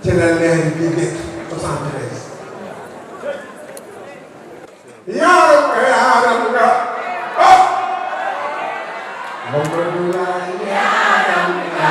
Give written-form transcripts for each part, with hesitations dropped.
ci la leer bi nekk 73 yaaram nga oh Mamadou Laye yaaram nga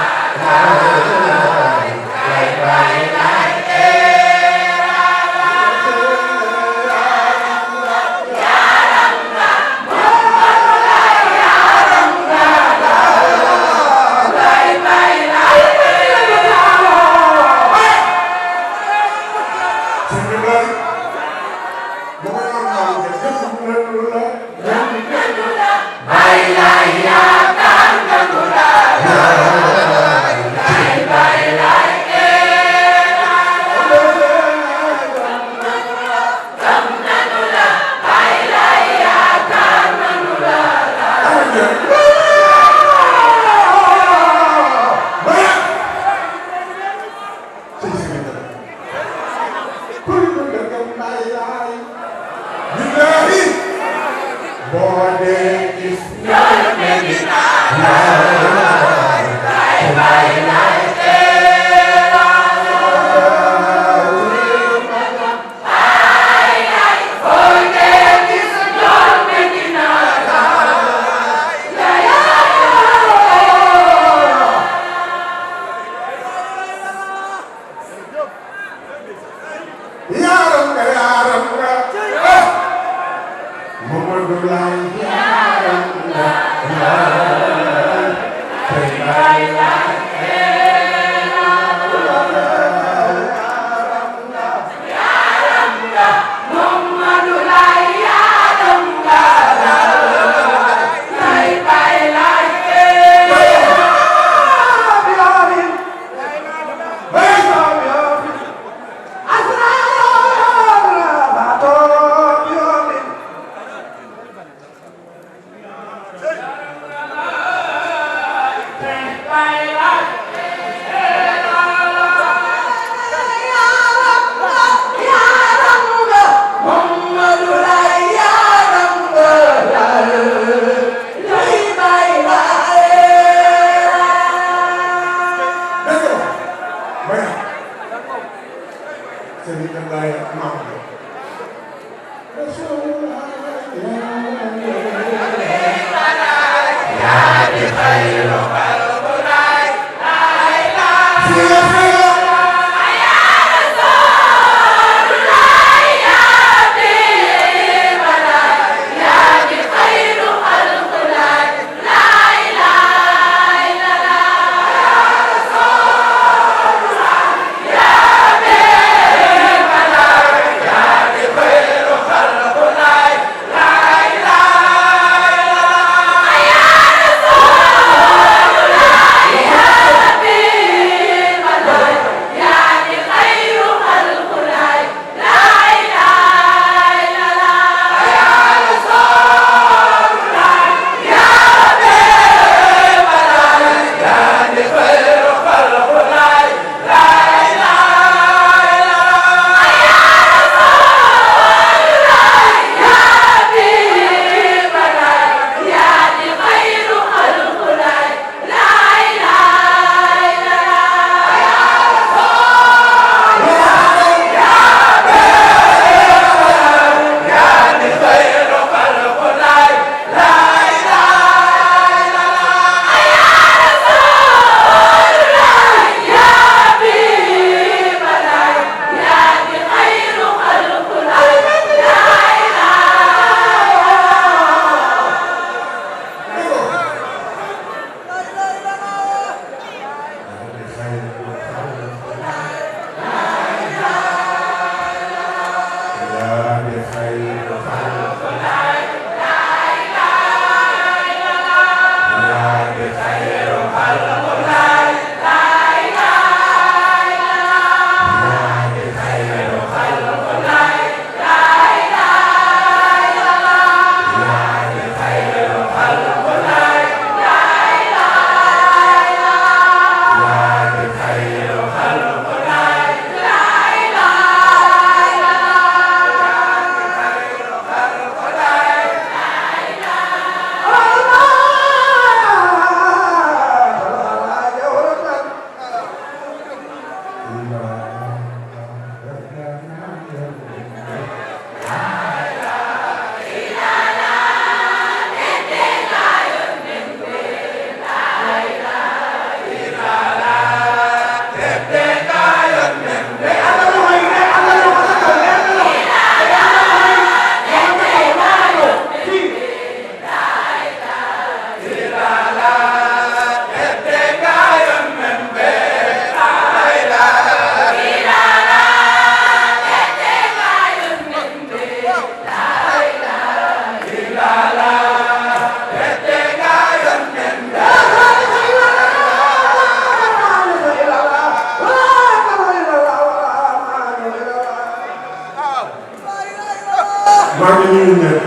maa ngi nuyu ñëpp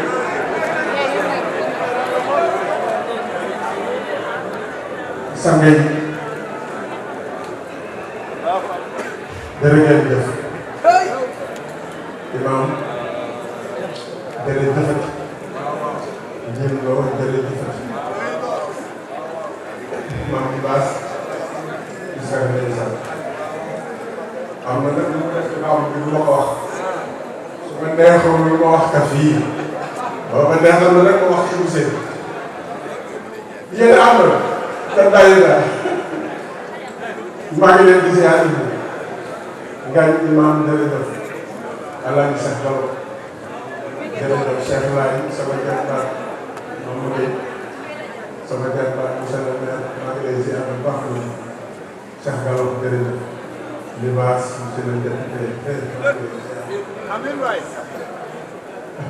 sang yi jërë ngeen jëf imaam jërëjëfati njëriñ loo jërëjëfati maam di baas di sang ndeysaan am na nag lu mu def ci baaxul bi du ma ko wax ma neexoon lu ma wax ka fii waaw ma neexoon lu rek ma wax ci Ousseyn yéen am na te bàyyi daal maa ngi leen di ziar ngañ imaam jërëjëf Alaaji Cheikh Gallo jërëjëf Cheikh Laye sama jarbaat Mamadou Gueye sama jarbaat monsieur le maire maa ngi lay ziar bu baax Cheikh Gallo jërëjëf Libaas monsieur le député amiin waay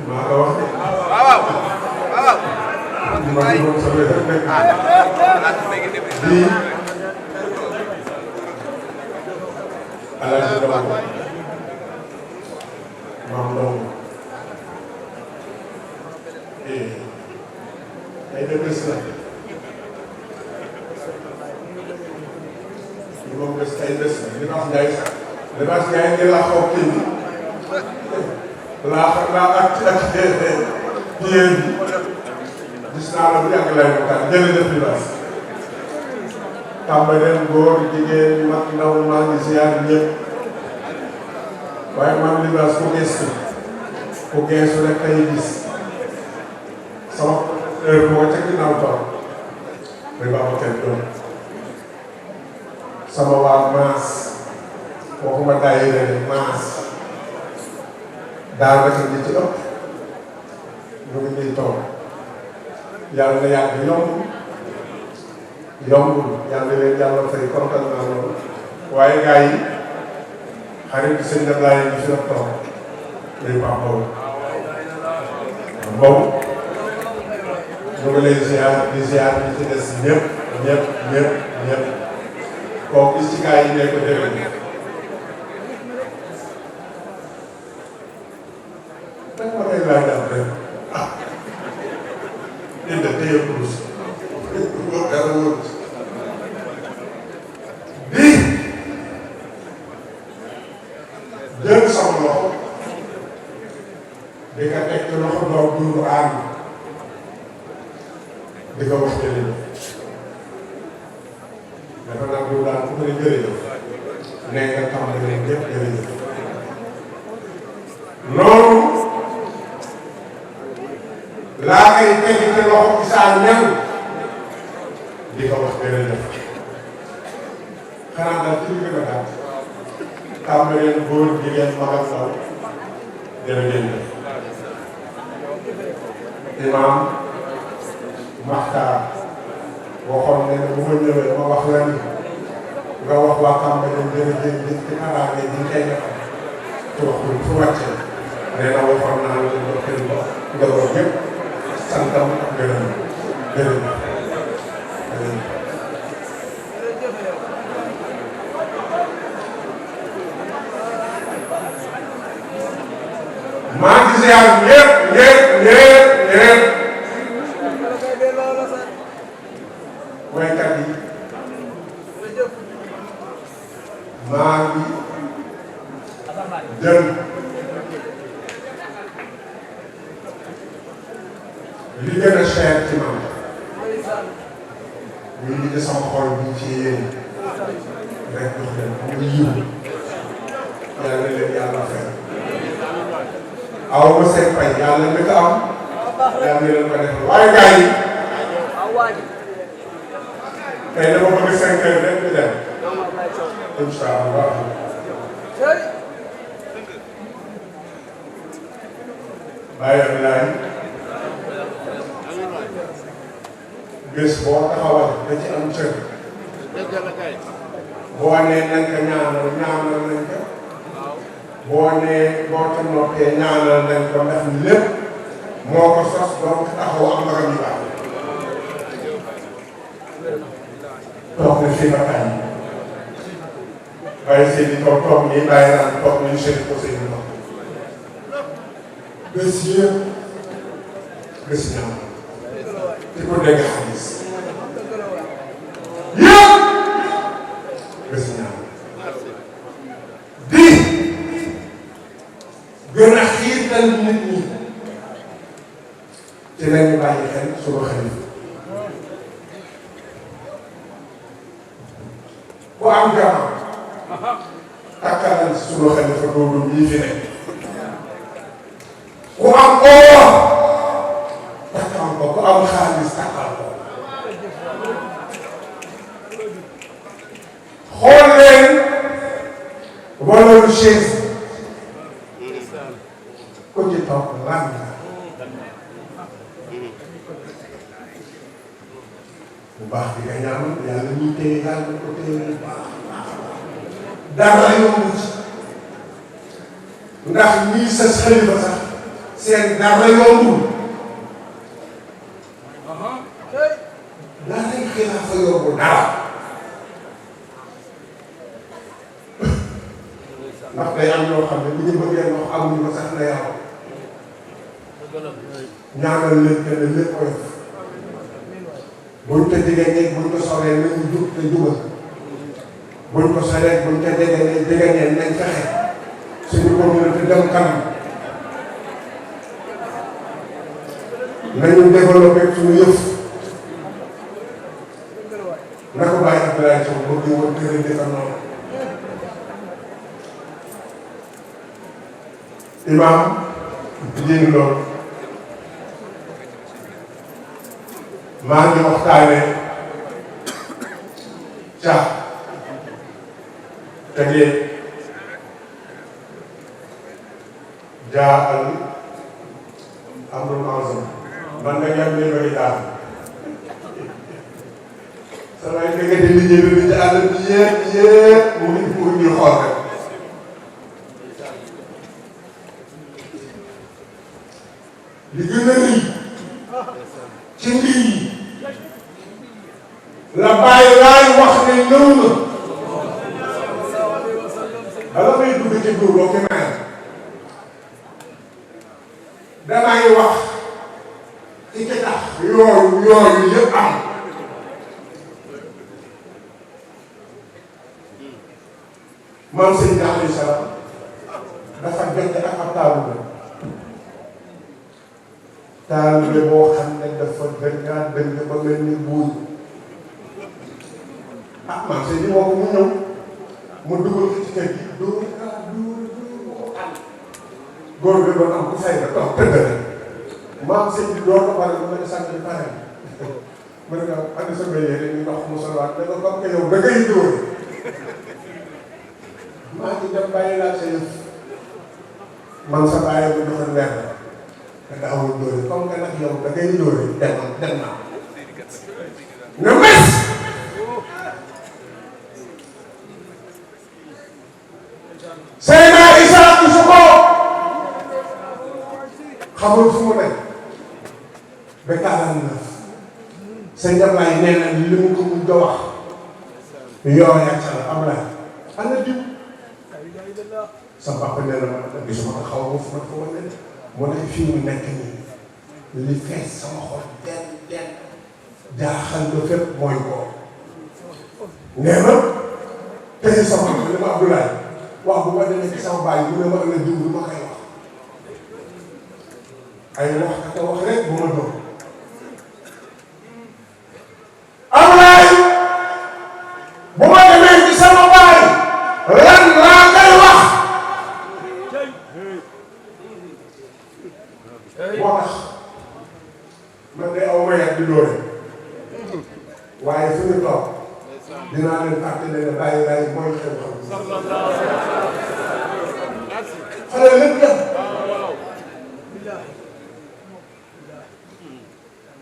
maa ko wax de waaw waaw ma ko doon sama def nekk bii Alaaji Gallo maam Ndong ay de bés la ñu moom bés ay bés la Libaas Ndiaye sax Libaas Ndiaye ngi la xaw kii laa ak yéen gis naa la bu yàgg lay waxtaan jërëjëf Libaas tàmbaleen góor jigéen mag ndaw maa ngi ziar ñëpp waaye maam Libaas ku geesu rek kay gis sama heure boo ca ginnaaw toog muy baax kenn doon sama waa maas waxuma daayira ne maas daanaka li ci ëpp ñu ngi nii toog yàlla na yàgg yombul yàlla leen yàlla fay kontaan naa loolu waaye gars yi xarit bi sëñ Ablaye ñu fi la toog muy baax boobu ñu ngi lay ziar di ziar ñi ci des ñëpp koo gis ci gars yi ne ko déwén ma koy laaj daal rek indi téye kurus dara wóor di jël sama loxo di nga teg ci loxo doom duuru aan di ko wax jërëjëf dafa naan du daan ku ne jërëjëf nee nga tàmbali ñëpp jërëjëf loolu laa koy teg ci loxo Issa Niang di ko wax jërëjëf xanaa daal ci li gën a gàtt tàmbaleen góor jigéen mag ak ndaw jërëjëf imaam Maxtaar waxoon ne bu ma ñëwee dama wax la ni nga wax waa tàmbaleen jërëjëf di ci arabe di koy defal ci waxul fu wàccee nee na waxoon naa la ñu doon ko njaboot yëpp santam ak gërëm jërëjëf maa ngi ziar ñëpp waykat yi maa ngi jël li gën a cher ci man ñu ngi sama xol bi ci yéen rek jox leen muy yiw aw ma seen fay yàlla mi ko am yàlla mi leen ko defal waaye gars yi tey dama bëgg 5 heures rek ñu dem incha allah bàyyi Abdoulaye bés boo taxawal da ci am cër boo nee nañ ko ñaanal ñaanal nañ ko boo nee boo ca noppee ñaanal nañ ko ndax lépp moo ko sos donc taxaw am magam yu baax toog na fii ba tàyyi bàyyi seen i toog nii bàyyi naan toog nañu seen i conseil yu mag bés yëpp bés ñaanal ci ko dégg xaalis yëpp bés ñaanal di gën a xiirtal nit ñi ci lañu bàyyi xel suba xalifa ku am jamono takkalal suba xalifa doodu ñii fi nekk ku am oo takkal ko ku am xaalis takkal ko xool leen valeur chaise ku ci toog lan la bu baax bi nga ñaanal yàlla ñuy téye yàlla ko téye bu baax dara yomb ci ndax ñii sa xalifa sax seen dara yombul daa lay xilaafa yombul dara ndax day am ñoo xam ne bu ñu bëggee wax amuñu ko sax na yàlla ñaanal leen que ne lépp koy buñ ko jigéen buñ ko soree nañu jub te jubal buñ ko soree buñ ko jigéen nañ fexe suñu communauté dem kanam nañu développé suñu yëf na ko bàyyi Abdoulaye Sow bëgg woon tëral defar noonu imaam jiin loolu maa ngi waxtaane ca tegee jaa al amrul azam man nag yàgg nañu bëri daal samay dëgg di liggéey bi ci àll bi yëpp mu ngi xool rek li gën a rëy ci mbir yi la bàyyi laay wax ne ñëw na bala may dugg ci góor boo ko may damay wax ci ki tax yooyu yëpp am maam sëñ bi alayhi salaam dafa jot ak ab taalibe boo xam ne dafa dëng ba mel ni buuy maam sëñ bi moo ko mu ñëw mu dugal ko ci kër gi dóor ko ànd góor bi doon am ku fay nga toog tëdd rek maam sëñ bi door ko pare mu ne sànq bi pare mu ne ko andi sa mbéy rek ñu ndox mu solwaat ne ko comme que yow da ngay dóore maa ngi dem bàyyi laa sa yëf man sa bàyyi bu joxe leer la te daawul dóore comme que nag yow da ngay dóore dem naa ne mes Seydina Issa gisu ko xamul fu mu nekk ba 49 sëñ Ablaye nee na li mu ko mun a wax yoo yàcc la Ablaye ana diw sa papa nee na ma gisuma ko xaw ma fu ma ko wane mu ne fii mu nekk nii li fees sama xol den jaaxal ba fépp mooy ko nee na tey sama papa li ma Abdoulaye wax bu ma demee ci sama baay bu ne ma ana diw lu ma koy wax ay wax ka wax rek bu ma doon Abdoulaye bu ma demee ci sama baay lan laa koy wax moo tax man de aw ma yàgg di doole waaye fu ñu toog dinaa leen fàttali ne bàyyi bàyyi mooy xew-xew xale lépp yem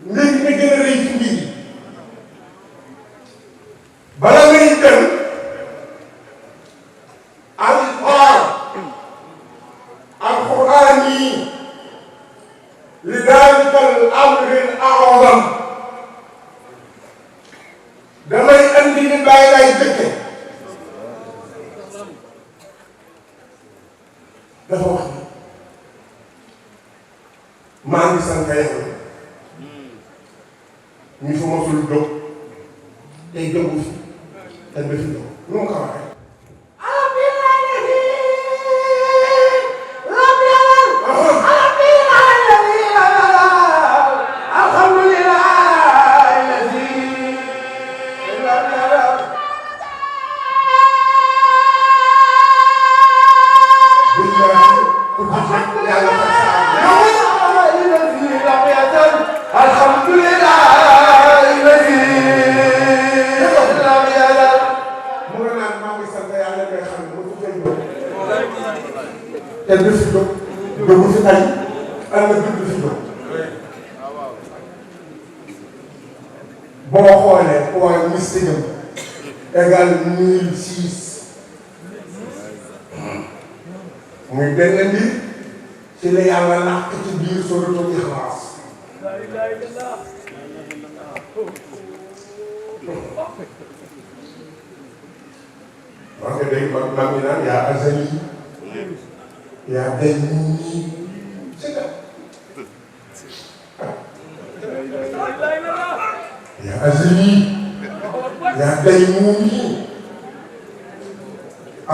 mbir mi gën a rëy ci mbir yi bala ngay dem alquran yi li daalika al amri al a'zam damay andi li bàyyi lay dëkke dafa wax ni maa ngi sant yàlla ñi fa mosul jóg tey jógu fi te ba fi jóg nu mu ko waxee te du fi jóg jógu fi tey am na du fi jóg boo xoolee point mystique égal 1006 muy benn mbir ci la yàlla làq ci biir suratul Ixlaas wax nga dégg mag ñi naan yaa azali yaa day nii c'est ça yaa azali yaa day nii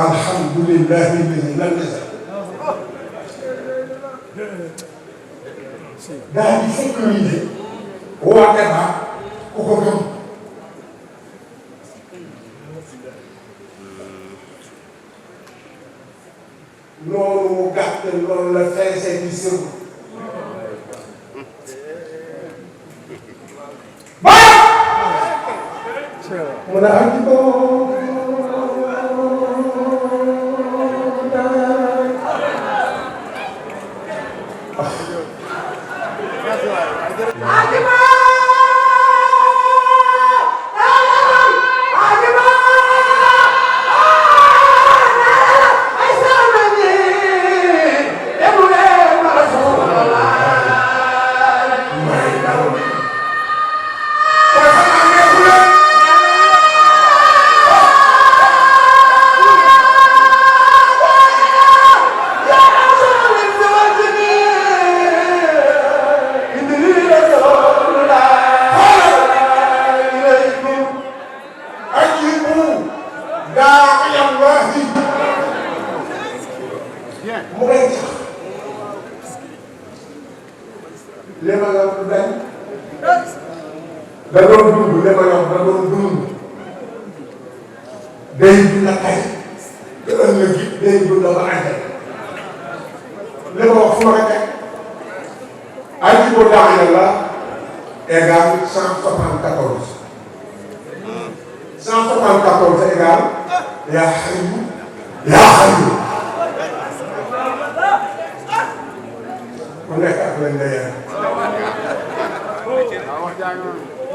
alhamdulillahi alladi lam yazal daal di sécuriser woote ba ku ko gëm loolu mu gàtt loolu la feese di sëb ba mu ne am ko li ma yor du dañ da doon dund li ma yor da doon dund day dund tey te ëllëg gi day dund ba àjjal li ma wax fu ma ko teg aji ko daax yàlla égal 174 174 égal yaa xayu yaa xayu ku nekk ak lañ lay yàlla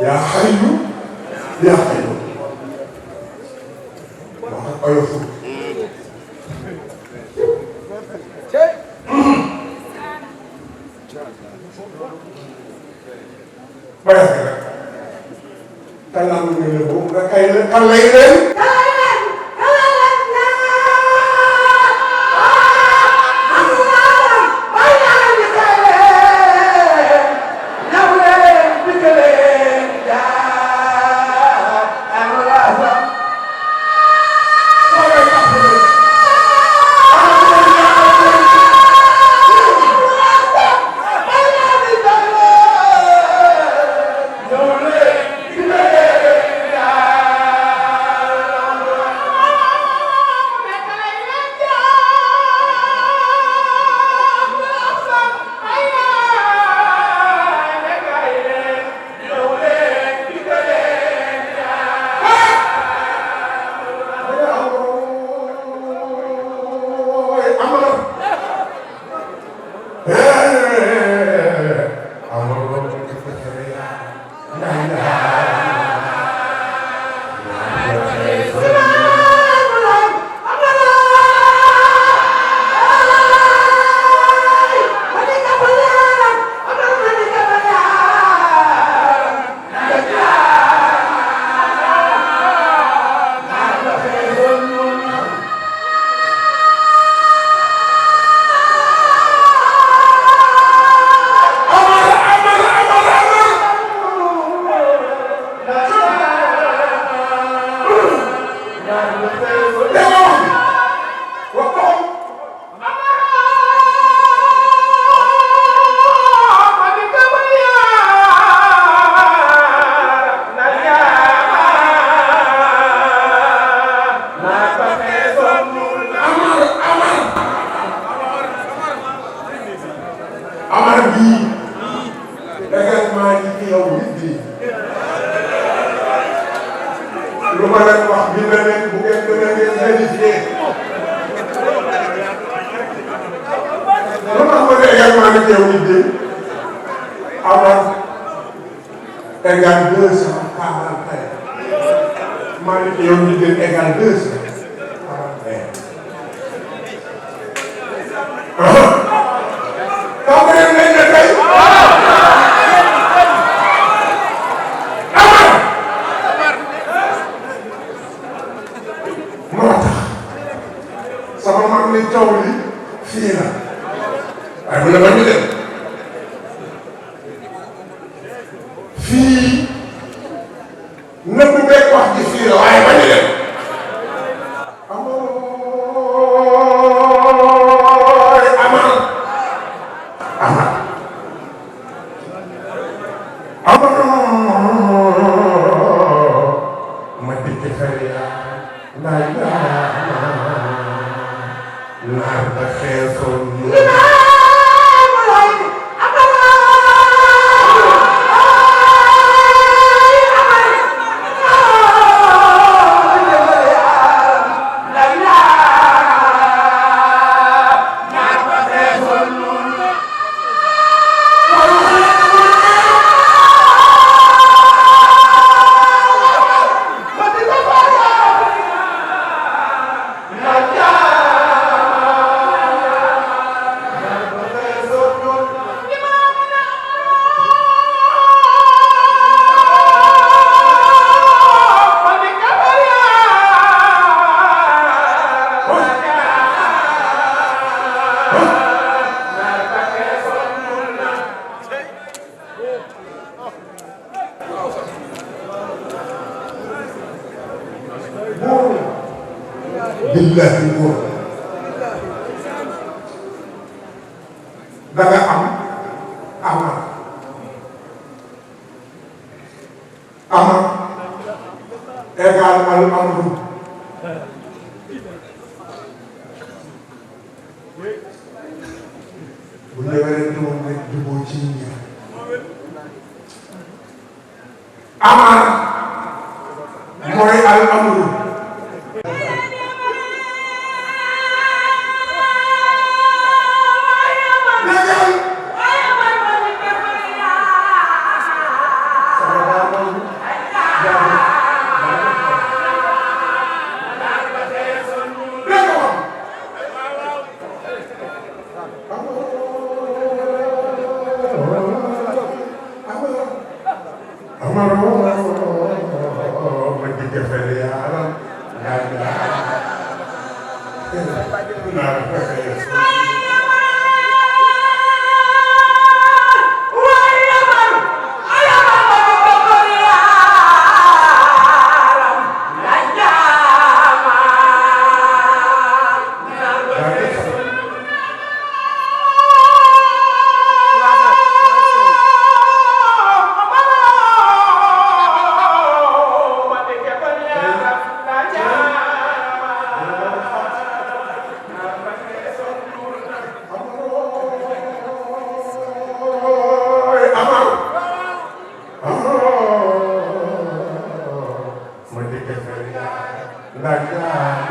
yaa xayu yaa xayu wax ak oyofu baykat rek kàllaama nga ne boobu nga kay la kan lay leen égale 241. Malick yow ñu jël égale 241. kaw nga dem nañ ne tey. moo tax sama mag ni taw li fii la waaye bu la ba ñu dem. fii nëbb beeg wax ji fii la waaye bañ a dem amooy amal ma dikk xëy na naar ba xeesoon billahi wóor da nga am ama égal al amru bu ñëwee moom rek juboo ci ñi ama mooy al amru Like that,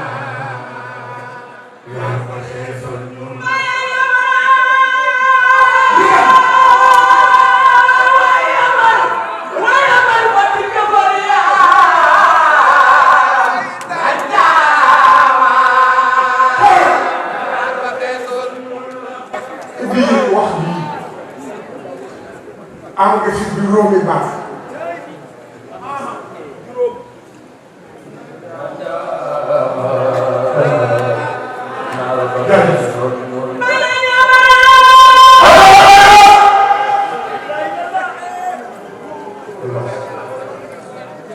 am nga fi juróomi baat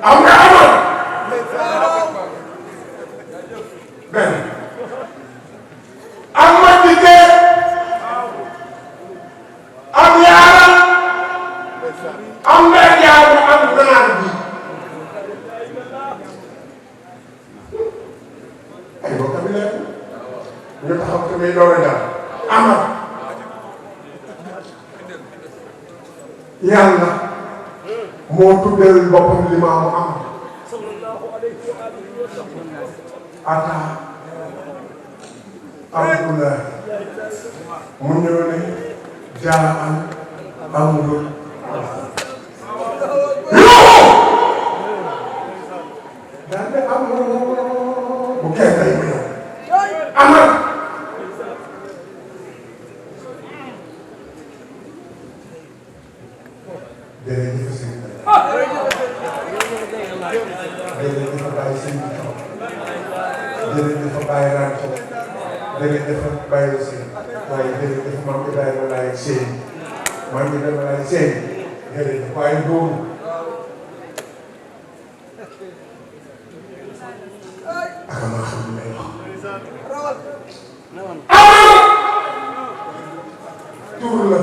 am nga amal benn am ma diggee am yaaram am nga yaaram am naan bi ay bokk bi leen ñu taxaw te muy door a daal amal yàlla moo tuddeel boppam li maamu am ata abdullah mu ñëw ne jaa an amul daal de amul bu kenn day mu ñëw amal jërëjëf sëñ bi jërëjëf bàyyi sëñ bi taw jërëjëf bàyyi rancho jërëjëf bàyyi la sëñ waaye jërëjëf maam Ibrahima laay sëñ maam Ibrahima laay sëñ jërëjëf waaye doomu ak maa xam ne wax tur la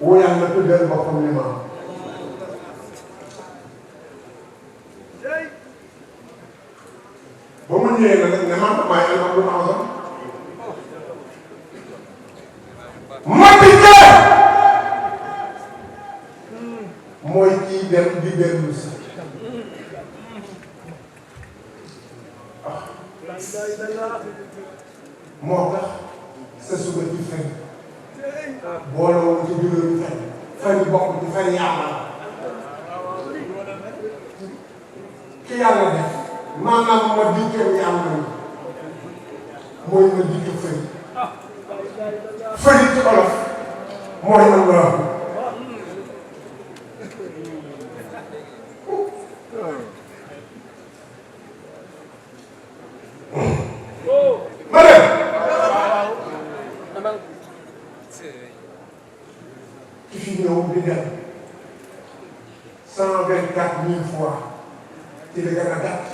woo yàlla tuddeel boppam li maam ba mu ñëwee nag ne man maay alhamdu azam ma dikkee mooy kii dem di dellu si moo tax sa suba ci fen boole woon ci juróomi fen fen bokk ci fen yàlla ki yàlla def maanaam ma dikkee yàlla mooy ma dikkee fëri fëri ci olof mooy Allah ma dem ki fi ñëw di dem 124 000 fois ci li gën a gàtt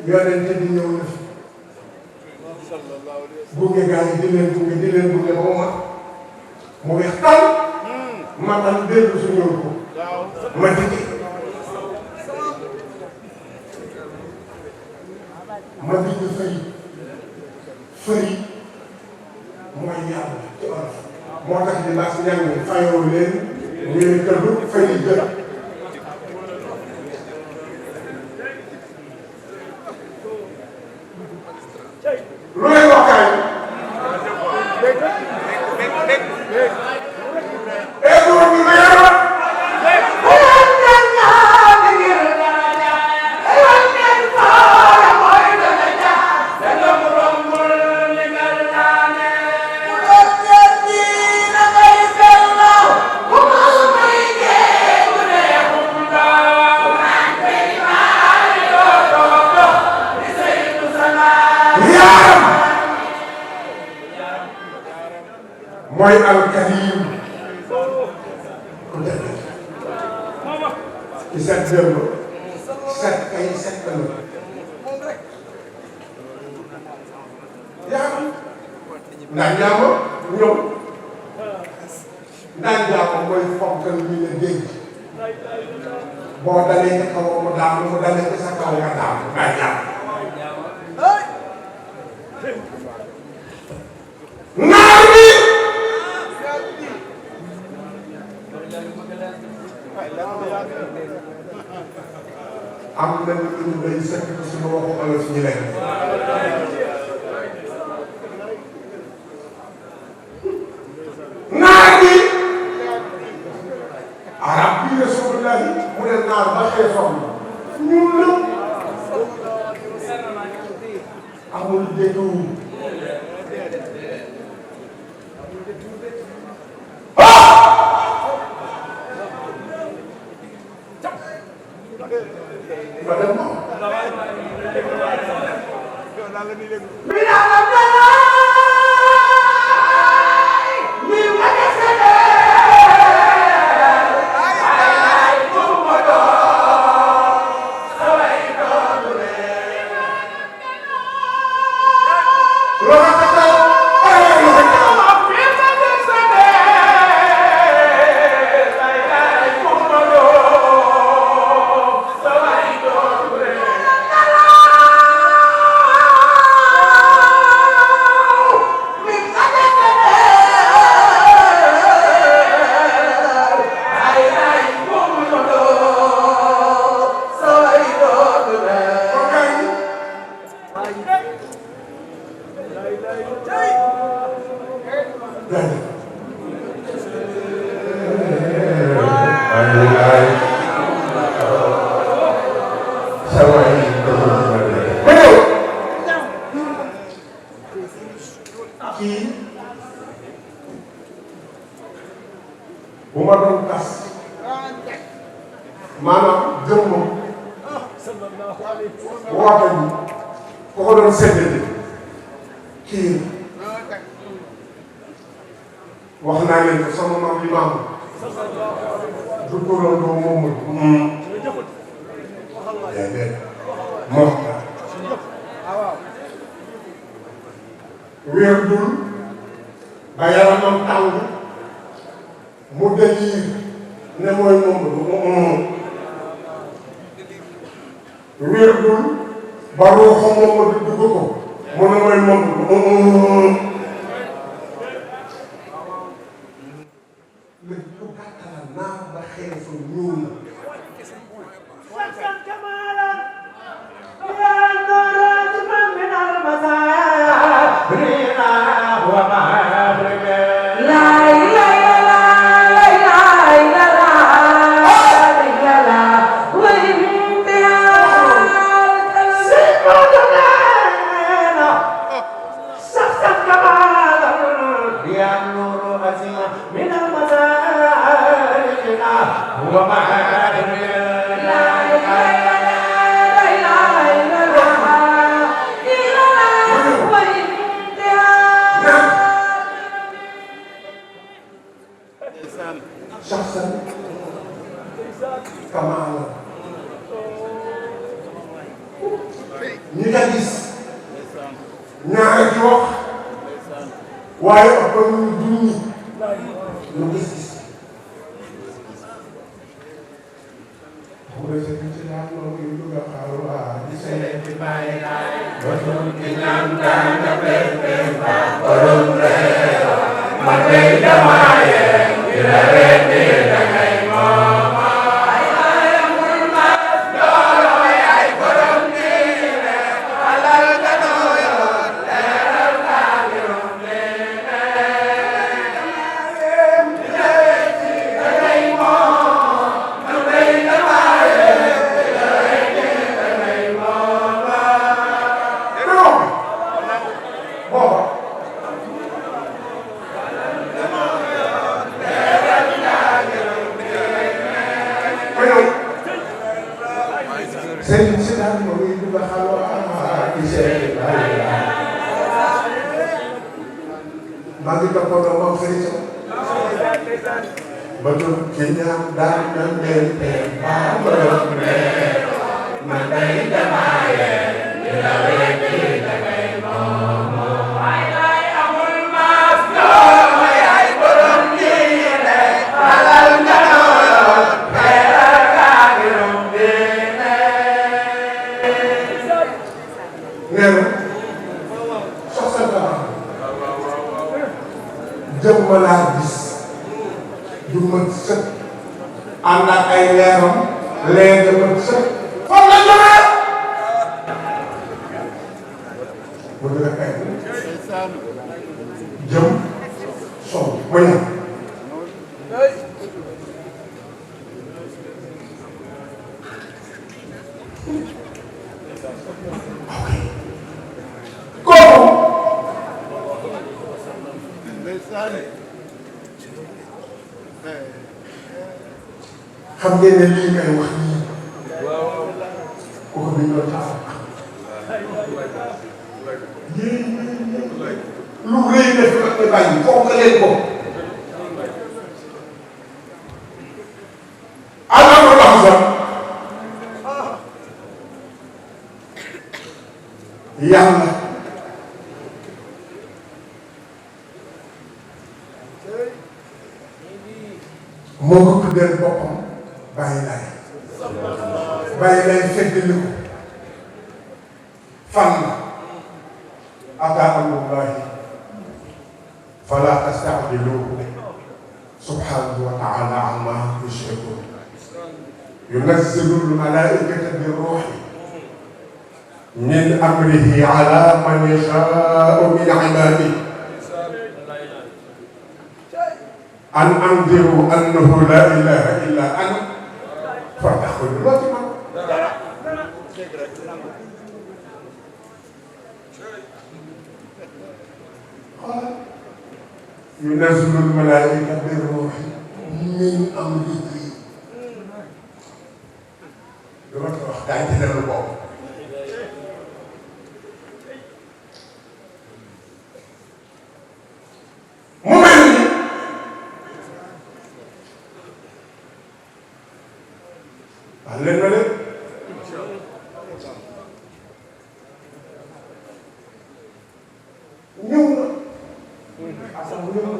yonente di ñëw na fi gunge gaa yi di leen gunge ba mu mat mu weex tal matal dellu su ñëw ko ma dikki ma dikki fëri mooy yàlla ci olof moo tax di laas ñàng fayoo leen ñëwi këlbu fëri jël lu leen wax kaay mooy alkarim ku def ci set démb set kay set la yaa ndax jaamo ñëw ndax jaamo mooy fonkal ñu ne dégg boo dalee ca kaw mu daanu mu dalee ca sa kaw nga daanu ndax jaamo naar bi am nañu lu day sekk suñu waxu olof ñi leen naar bi arab bi rasulullahi mu ne naar ba xee soxna ñun la amul détour bu ma doon tas maanaam jëmmam woote bi ku ko doon séddale kii wax naa leen ko sama maam li maam du turam doo moomul déedéet moom wéer dul ba yaramam tàng mu délire ne mooy moom wéer dul ba ruuxam moom di dugg ko mu ne mooy moom léegi lu gàttal naa ba xëy fa ñuul شخصا كمالا ñi nga gis ñaar ci wax waaye ëpp ñu junni ñu gis-gis bu dee sa ci daal moom yu dugg a xaar waa di seen ci bàyyi laay ba doon ci ñaan daan nga pepe ba borom reero ma day damaaye di la rendi da ngay mooma ay amul ma dooro yaay borom diine alal ga nooyoon leeral kaa ngirum diine damaaye di la rendi da ngay moom ma day damaaye di la rendi da ngay mooma booba Sëriñ si daal ma ngi dugg xalwa di seeti bàyyi maa ngi toppatoo moom sëriñ sama ba doon ci ñaam daal na leen te baa ma doon leen ma day damaaye di la wékki da ngay moomo ay ay amul maas doo yaay borom diine alal nga nooyoon xeeral kaa ngirum diine nee na soxna Daba jëm ma laa gis du mën sëkk ànd ak ay leeram leer de mën sëkk fan la jógee bu dee kay jëm sow ma ñëw xam ngeen ne lii may wax nii kooku bi ñu doon taxaw lu rëy def ak nga bàyyi foog nga leen ko alama wax sax yàlla moo ko tuddee boppam bàyyi lay feddali ko fan la ataa amrullahi fala tasta'jiluhu subhanahu wa ta'ala amma yushrikun yunazzilu al-malaa'ikata bir-ruhi min amrihi ala man yashaa'u min ibaadihi an anziru annahu la ilaha illa ana fattaquuni loo ci man yunazzilu al-malaa'ikata bir-ruuhi min amrihi lu ma ko wax daa ci dellu boobu mu mel ni wax leen ma leen ñëw na asam ñëw na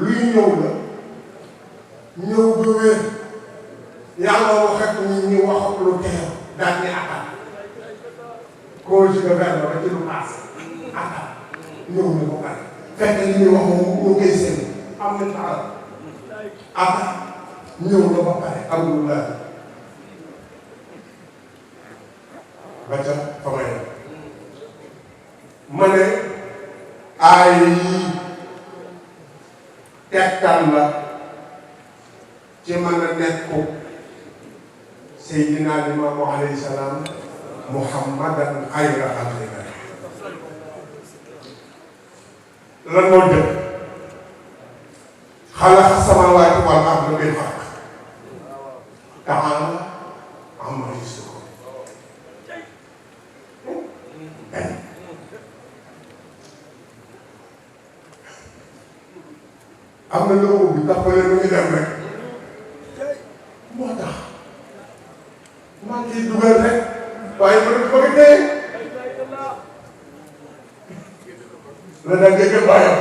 luy ñëw la ñëw ba wér yàlla wax ak nit ñi wax ak lu teew daal di attaque conjugué verbe ba ci lu paase attaque ñëw na ba pare fekk li ñuy wax moom mu koy seen am na taal attaque ñëw na ba pare amul la ba ca fa ma yem ma ne aay yi tegtal la ci mën a nekku Seydina Limaamu alayhi salaam Muhammadan xayra xalqillah lan moo jëm xalaqa samaawaati wal arda bil haqq ta'aala ammaa yushrikuun am na loo ubbi tappale lu ñu dem rek moo tax maa ngi ciy dugal rek waaye ma ne bëgg dee la daan dégg bàyyam